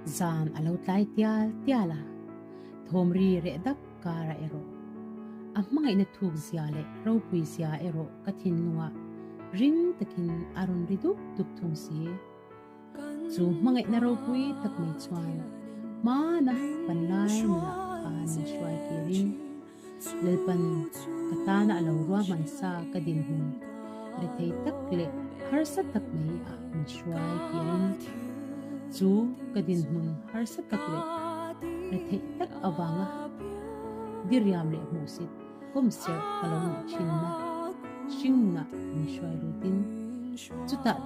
Zan a lo tlai tial tial a, thawm ri reh dap karah erawh a hmangaihna thuk zia leh ropui zia erawh ka thinlungah ring takin a rawn ri dup dup thung si. Chu hmangaihna ropui tak mai chuan hmana panlai nunah khan min hruai kirin Lalpan ka tana a lo ruahman sa ka dinhmun rethei tak leh harsa tak mai ah min hruai kirin chu ka dinhmun harsa tak leh retheih tak avanga diriam leh hmuhsit kawm serh ka lo nih thinna hringnah min hruai lutin chutah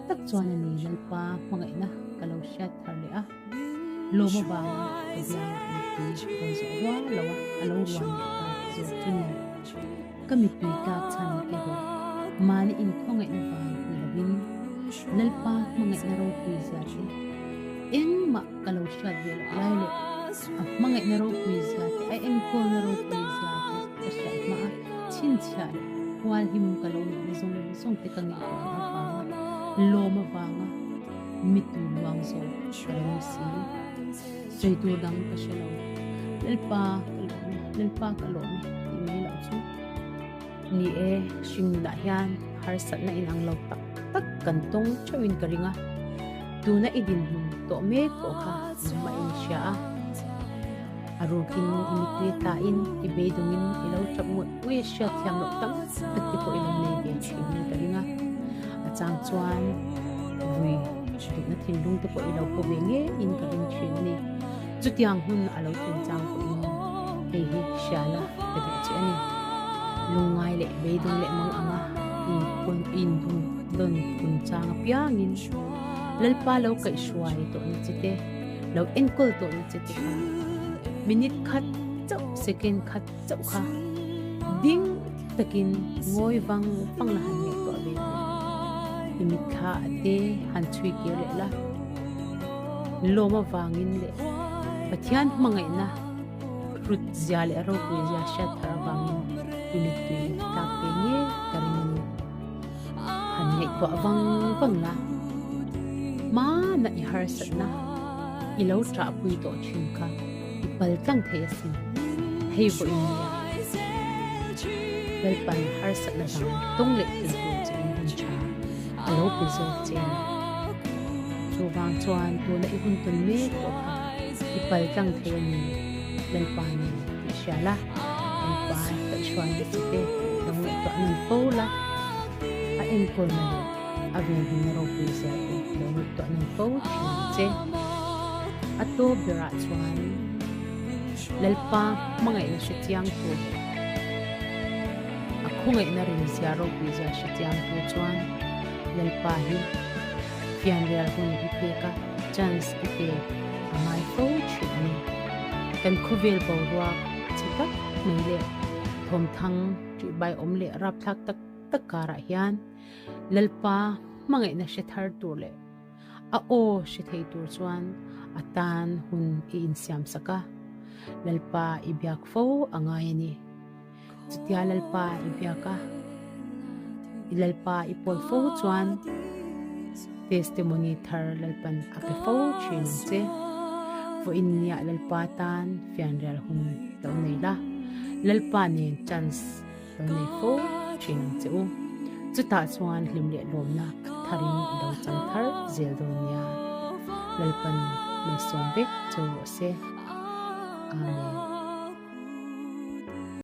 tak chuan a ni Lalpa hmangaihna ka lo hriat thar leh a, lawm avanga ka biangah mittui rawn zawh rual lo a, a lo ruan leh ta zawk chu ni. Ka mittui tlak chhan erawh mahni inkhawngaihna vang ni lovin Lalpa hmangaihna ropui zia te engmah ka lo hriat ve loh lai leh a hmangaihna ropui zia te a enkawlna ropui zia te ka hriat hma a chhinchhiah leh hualhim ka lo nihna zawng zawng te ka ngaihtuah avanga lawm avanga mittui luang zawk ka lo ni si. Sawi tur dang ka hre lo. Lalpa ka lawm e, Lalpa ka lawm e tih mai loh chu. Ni e, hringnunah hian harsatna inang lo tak tak kan tawng theuhin ka ring a. Tuna i dinhmun tawh mek pawh kha nangmah in hria a. A rukin i mittui tlaiin i beidawngin i lo tap ngawih ngawih a hriat thiam loh tam tak te pawh i lo nei ve thin ka ring a. A chang chuan vui duhna thinlung te pawh i lo paw ve ngeiin ka ring thin a ni. Chutiang hun a lo thlen chang pawhin hei hi hria la ka duh che a ni. Lungngai leh beidawng leh mang anga in dawn kun chang apiangin Lalpa lo kaihhruai tawhna che te, lo enkawl tawhna che te kha minute khat chauh, second khat chauh kha ding takin ngawi vang vang la han ngaihtuah ve teh. I mitthla te han chhui kir leh la, lawm avangin leh Pathian hmangaihna hrut zia leh ropui zia hriat thar avangin i mittui tlak ve nge ka ring a ni. Han ngaihtuah vang vang la, hmana i harsatna i lo ṭahpui tawh ṭhin kha i pal tlang thei asin. Hei vawiin nia, Lalpan harsatna dang tawng leh thei tur che in hun ṭha a lo pe zawk che a ni. Chuvang chuan tuna i hun tawn mek pawh kha i pal tlang thei a ni, Lalpa nen tih hria la, Lalpa kaihhruaina che te lo ngaihtuah nun fo la, a enkawlna leh a venhimna ropui zia te lo ngaihtuah nun fo thin ang che. A tawp berah chuan Lalpa hmangaihna hre chiang tur leh a khawngaihna rin zia ropui zia hre chiang tur chuan Lalpa hi fianrial hun i pek a, chance i pe a ngai fo thin a ni. Kan khawvel boruak chhe tak mai leh thawmthang ṭihbai awm leh rapthlak tak tak karah hian Lalpa hmangaihna hre thar tur leh a aw hre thei tur chuan a tan hun i insiam sak a, Lalpa i biak fo a ngai a ni. Chutia Lalpa i biak a, i Lalpa i pawl fo chuan testimony thar Lalpan a pe fo thin ang che. Vawiin nia Lalpa tan fianrial hun lo nei la, Lalpa nen chance lo nei fo thin ang che u. Chutah chuan hlim leh lawmna tharin i lo chang thar zel dawn nia. Lalpan malsawm vek che rawh se. Amen.